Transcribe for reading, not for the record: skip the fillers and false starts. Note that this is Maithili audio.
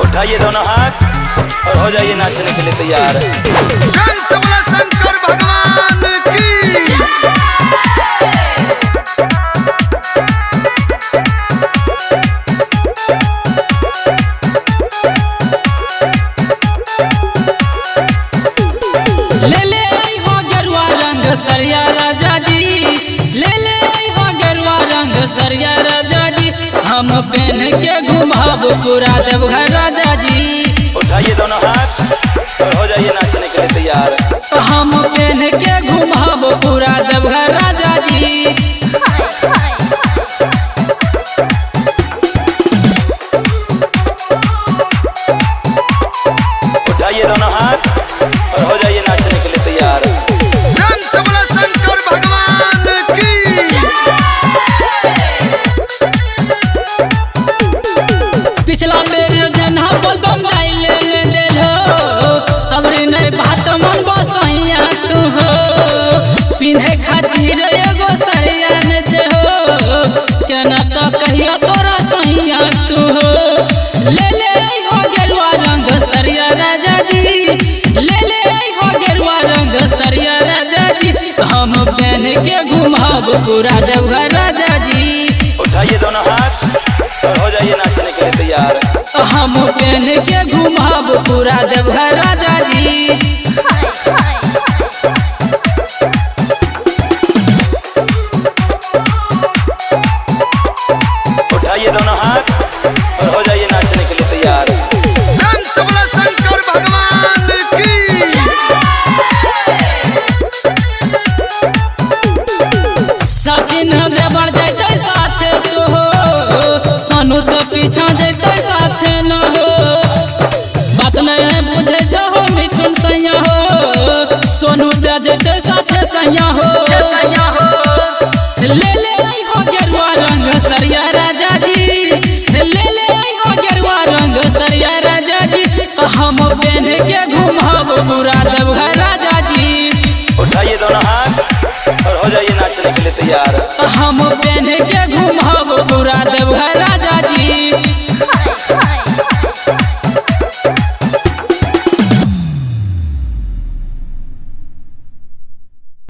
उठाइए दोनों हाथ और हो जाइए नाचने के लिए तैयार। शंकर भगवान की। ले ले आई हो गेरुआ रंग सरिया राजा जी, ले ले आई हो गेरुआ रंग सरिया राजा जी, हम पहन के घुमाब पूरा देवघर राजा जी। उठाइए दोनों हाथ और हो जाइए नाचने के लिए तैयार। हम पहन के घुमाब पूरा देवघर राजा जी। उठाइए दोनों हाथ और हो जाइए नाचने के लिए तैयार। शंकर भगवान की। पिछला बेर जनहा बोलबम जाई ले ले देल हो, अबरी नहीं बात मन बसैया तू हो, पिन्हे खातिर एगो सैया ने छे हो, केना तो कहियो तोरा सैया तू हो। ले ले आई हो गेरुआ रंग सरिया राजा जी, ले ले आई हो गेरुआ रंग सरिया राजा जी, हम पहन के घुमाब पूरा देवघर राजा जी। उठाइए दोनों हाथ और हो जाइए नाचने के लिए तैयार। हम पहन के घुमाब पूरा देवघर राजा जी। उठाइए दोनों हाथ और हो जाइए नाचने के लिए तैयार। शंकर भगवान की। सचिन देवर जैते साथे तो हो, सोनू तो पीछा जैते साथे न हो, बात नहीं बुझे छो मिठुन सैया हो, सोनू ते जैते साथे सैया हो। ले ले आई हो गेरुआ रंग सरिया राजा जी, ले ले आई हो गेरुआ रंग सरिया राजा जी, हम पहन के घुमाब पूरा देवघर राजा जी। उठाइए दोनों हाथ और हो जाइए नाचने के लिए तैयार। हम पहन के घुमाब पूरा देवघर राजा जी।